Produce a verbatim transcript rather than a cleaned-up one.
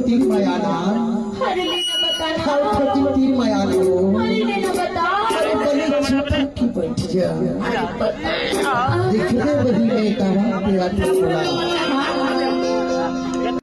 तीर मया ना। अरे ले ना बता ना। खाओ खातिर तीर मया ना हो। अरे ले ना बता। अरे बने चुप की बैठ जा। देखने वही में तवा तेरा टुकड़ा।